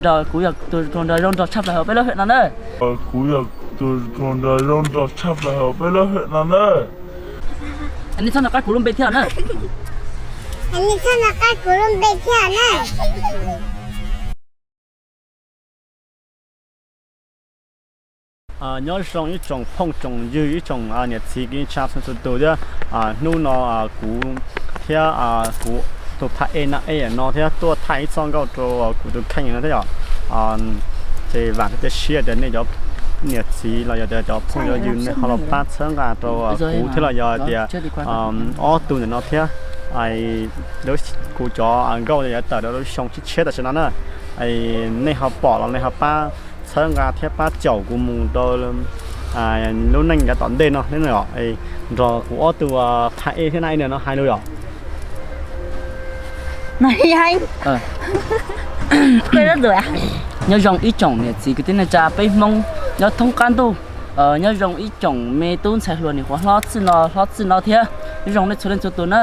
Kuv yog tus hluas nraug zoo nraug tshaj plaws hauv peb lub hwm no na. Kuv yog tus hluas nraug zoo nraug tshaj plaws hauv peb lub hwm no na. Nej txhob nco qab kuv lub npe thiab na. Nej txhob nco qab kuv lub npe thiab na. Nyob zoo ib tsoom phooj tsoom ywg, ib tsoom niam txiv kwv tij neej tsa txhua txhua tus thiab. Hnub no kuv thiab kuv tus phaj ej na ej no thiab tuaj thaij ib txoj nkauj rau kuv tus kheej no thiab yom. Ces vam thiab cia siab tias nej cov niam txiv los yog tias cov phooj cov ywg nej ho los pab txhawb nqa rau kuv thiab los yog tias ob tug ntawm no thiab. Kuv cov nkauj yuav tawm rau lub xyoo tshiab tshiab tam sim no na. Nej ho pom los nej ho pab txhawb nqa thiab pab caum kuv mus rau lub neej yav tom ntej no, nrog kuv ob tug phaj ej thiab na ej no hais lus yom. Nyob zoo ib tsoom niam txiv kwv tij neej tsa peb Hmoob nyob thoob qab ntuj. Nyob zoo ib tsoom me tub ntxhais hluas nim qhuav hlob txij no hlob txij no thiab. Nyob zoo nej txhua leej txhua tus na.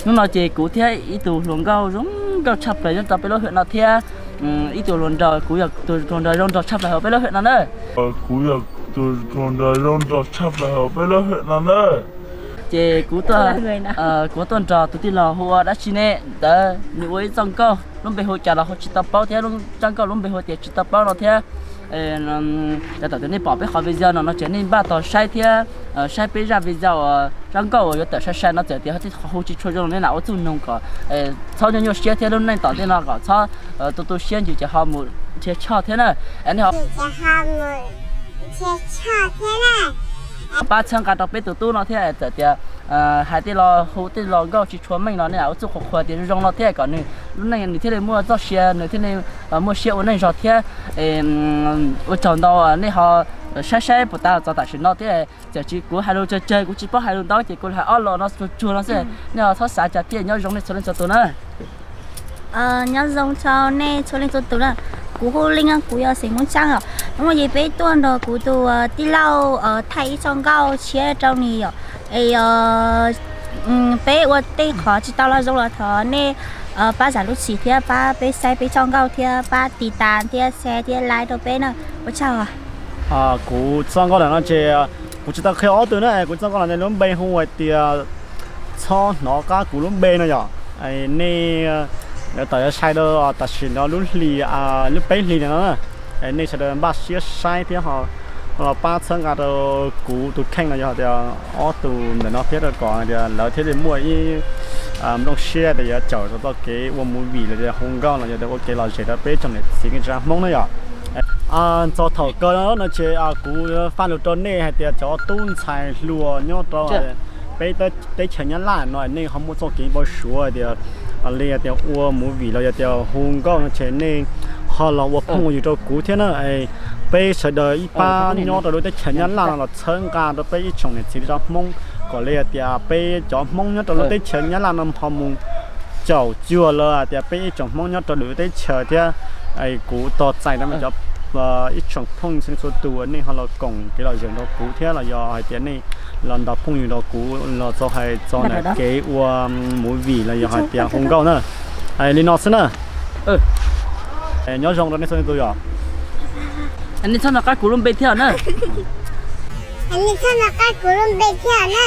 Hnub no ces kuv thiab ib tug hluas nkauj zoo nkauj tshaj plaws nyob rau peb lub hwm no thiab. Ib tug hluas nraug, kuv yog tus hluas nraug zoo nraug tshaj plaws hauv peb lub hwm no na. Kuv yog tus hluas nraug zoo nraug tshaj plaws hauv peb lub hwm no na. Ces kuv tuaj, kuv tuaj nrog tus tij laug hu ua dab tsi ne ntawd, nws ua ib txoj nkauj lub npe hu cas los hu tsis tau paub thiab, zaj nkauj lub npe hu tias tsis tau paub no thiab. Cov tam tus nej pom peb qhov video no no ces nej npaj tau saib thiab, saib peb zaj video, zaj nkauj uas yuav tawm sai sai no txawm tias ho tej qhov hu tsis tshua zoo no nej lam ua txuj noog kom txhob nyuaj nyuaj siab thiab lub neej tom ntej no kom txhob tu tu siab ntsis ces ho mus nrhiav choj thiab na. Nej ho pab txhawb nqa rau peb tus tub no thiab txawm tias hais tej lo hu tej lo nkauj tsis tshua meej no nej lam ua txuj qhuas qhuas tias zoo zoo no thiab kom nws lub neej nws thiaj li muaj txoj sia, nws thiaj li muaj siab ua neej zog thiab. Ua tsaug ntau, nej ho saib saib puas tas txog tam sim no thiab. Txawm tsis kuv hais lus tsawg tsawg, kuv tsis paub hais lus ntau ces kuv hais ob lo no tsuag tsuag no xwb, nej ho txhob xav cas thiab. Nyob zoo nej txhua leej txhua tus na. Nyob zoo rau nej txhua leej txhua tus na. Kuv hu Leej, kuv yog xeem Hmoob Tsab os. Hnub no ces peb tuaj nrog kuv tus tij laug thaij ib txoj nkauj tshiab rau nws yom. Es peb ua tej qhov tsis tau los zoo los thov nej pab zam lub txim thiab pab peb saib peb txoj nkauj thiab pab tiv tas thiab share thiab like rau peb na. Ua tsaug. Kuv txoj nkauj ntawm no ces kuv tsis tau qhia ob tug na, kuv txoj nkauj no lub npe hu hais tias txhob hnov qab kuv lub npe no yom. Nej yuav tawm yuav sai rau tam sim no lub hli, lub peb hlis no na. Nej sawv daws npaj siab saib thiab ho los pab txhawb nqa rau kuv tus kheej no yog tias ob tug ntawm no thiab rau kom tias lawv thiaj li muaj ib nplooj siab tias yuav caum rau txoj kev ua movie los yog hu nkauj los yog tias ua kev lom zem rau peb tsoom niam txiv kwv tij neej tsa Hmoob na yom. Txog thaum kawg no ces kuv faj lus rau nej hais tias cov tub ntxhais hluas nyob rau peb teb chaws Nyab Laj no nej ho muaj txoj kev npau suav tias li tias ua movie los yog tias hu nkauj no ces nej ho los ua phooj ua ywg rau kuv thiab na. Peb sawv daws ib pab nyob rau lub teb chaws Nyab Laj no los txhawb nqa rau peb ib tsoom niam txiv kwv tij Hmoob kom li hais tias peb cov Hmoob nyob rau lub teb chaws Nyab Laj no ho mus caum cuag los hais tias peb ib tsoom Hmoob nyob rau lwm lub teb chaws thiab. Kuv tos txais rau cov ib tsoom phooj ywg txhua tus nej ho los koom kev lom zem rau kuv thiab los yog hais tias nej los ntaus phooj ywg rau kuv los txog hais txog ntawm kev ua movie los yog hais tias hu nkauj na. Li no xwb na. Nyob zoo rau nej txhua tus yom. Nej txhob nco qab kuv lub npe thiab na. Nej txhob nco qab kuv lub npe thiab na.